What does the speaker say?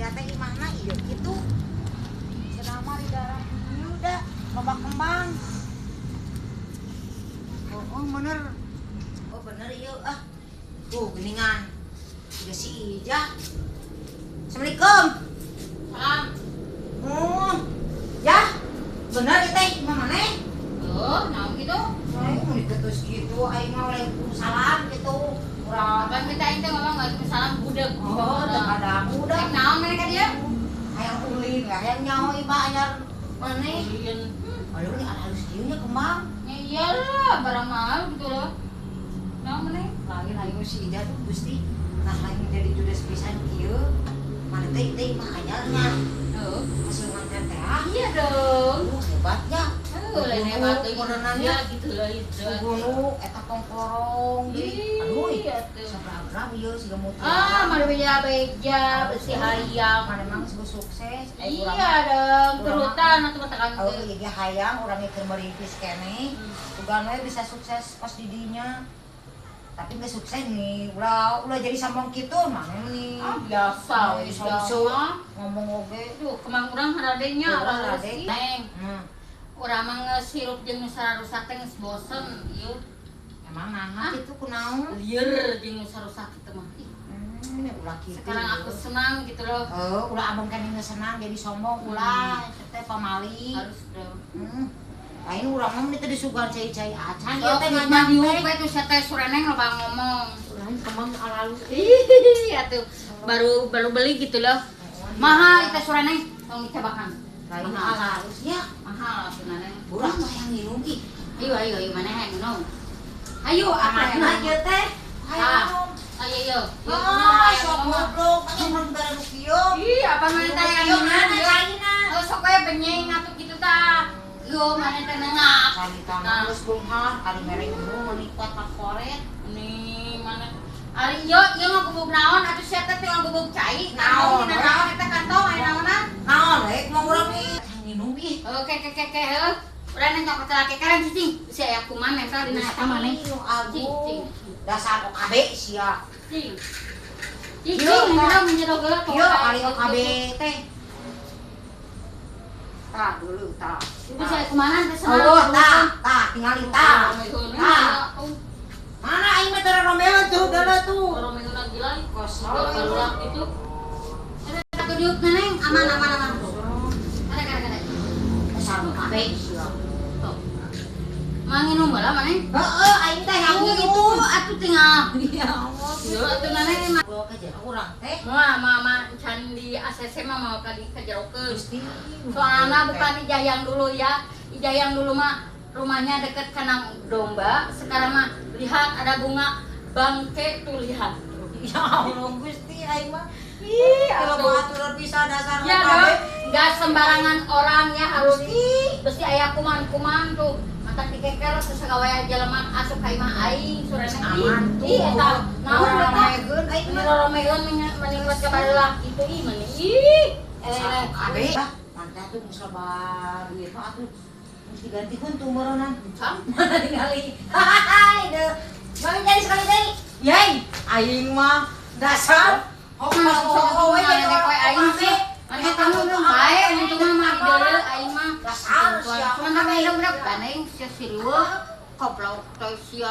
Ijah teh imahna ieu kitu. Cenah mah di daerah dieu da loba kembang. Oh, bener. Oh, bener ieu ah. Tuh geuningan. Ieu si Ijah. Assalamualaikum. Salam. Oh, ya, bener ieu teh imah maneh? Oh, naon gitu? Aing mun diketus gitu, aing mah waalaikumsalam gitu. Urang Apa minta aing teh ngomong waalaikumsalam budeg. Oh, teu ada budak. Rek naon maneh ka dieu? Hayang ulin, hayang nyaho imah anyar maneh. Ulin. Aduh, ini halus kieu nya kembang. Ya iyalah, barang mahal gitu loh. Naon maneh? Lain aing si Ijah tuh Gusti. Nah, aing jadi judes pisan kieu. Maneh teh teh imah anyarnya. Heeh. Hasil nganter teh ah. Iya dong. Hebatnya. Heuh, lain hebat deui. Meureunan Ya nya. gitu lah itu. Gunung eta kongkorong deui. Aduh, Iya tuh. sabaraha gram ieu siga mutiara. Ah, mana beja-beja, besi hayam. Mana emang geus sukses. Ai urang Iya dong, turutan atuh matakan Oh, teu. iya hayang urang keur merintis keneh. Ugan we bisa sukses pas di dinya. Tapi nggak sukses nih, ulah ulah jadi sambung kitu mana nih. Ah, biasa we Sok mah. Ngomong oge. Duh, kemang urang haradenya, Urang urang harade. Neng. Hmm. Urang mah geus hirup jeung nu sarusak teh geus bosen ieu. Emang naha kitu kunaon? Lieur jeung nu sarusak kitu mah. Ih, Ulah kitu. sekarang aku senang gitu loh. Eh, ulah abang kan geus senang jadi sombong ulah teh pamali. Harus dong. Lain urang mah teu disuguhan cai-cai acan ieu Sok teh mah nganyam diuk teh. we tuh sia teh sureneng loba ngomong. Lain kembang alalus. Ih, atuh baru baru beli gitu loh. Mahal itu sureneng, tong dicabakan. Lain Mahal. alalus nya. Mahal atuh maneh. Urang mah yang nginum ih. Ayo ayo ayo maneh hayang minum. Ayo apa Aman ieu teh. Ah. Hayang minum. Ayo ayo. Yo, Ah, hayang sok ngomong. goblok, kan urang bare nu kieu. Ih, apa maneh teh hayang Kieu minum? mana Yo. caina? Oh, sok we benyeng atuh kitu tah. Yo maneh teh nengak. Carita Nah. geus beunghar, kali mere minum meuni kuat koret. Nih mana Ari yo ieu ngagubug naon atuh sia teh teu ngagubug cai. Naon, Naon naon eta kantong aya naonan? Naon we mau urang nih? Minum ih. Oke oke oke oke heuh. Urang neng cokot laki karen cicing. Si aya kumaha nempel dina eta maneh. Nu Cing cing agung. Dasar OKB sia. Cing. Cing Ieu, cing urang menjero geus. Ieu kali OKB teh. Tah dulu tah. Ibu saya kumaha teh senang. Oh, tah, tah tingali tah. Tah. Mana aing mah teu romeon tuh, deuleu tuh. Romeona gila Kosong. barudak itu. Ada satu diuk neneng aman aman aman. Ada ada ada. Dasar OKB sia. Tuh. Manginum heula maneh. Heeh, aing teh yang Atuh gitu. atuh tinggal. Ya Allah. Yo atuh neneng mah. Bawa ke jero urang teh. Moal mama can di ACC mah mau ka di kajerokeun. Gusti. Soalnya bukan Ijah yang dulu ya. Ijah yang dulu mah rumahnya deket kandang domba. Sekarang mah lihat ada bunga bangke tuh lihat. Ya Allah Gusti aing mah. Ih, Kalau atuh. mau aturan bisa dasar Ya OKB. dong, nggak sembarangan orang ya harus Gusti. besi aya kuman-kuman tuh. Mata dikeker sesegawaya jelema asup ka imah aing surena. Aman tuh. Ih, eta naon Urang eta? romekeun aing mah. Romeun meningkat ka bareula kitu ih meni. Ih, Dasar OKB. Ah, mantap tuh geus loba duit mah atuh. Geus digantikeun tuh meureunnan. Cam. Mana ningali. Hai, deu. Balik jadi sekali deui. Yai, aing mah dasar. Oh, Oh, we jadi aing orang sih. Mana kamu bae itu mah mah deuleu aing mah. Dasar sia. Cuman tapi budak baneng sia siriweuh koplok teh sia.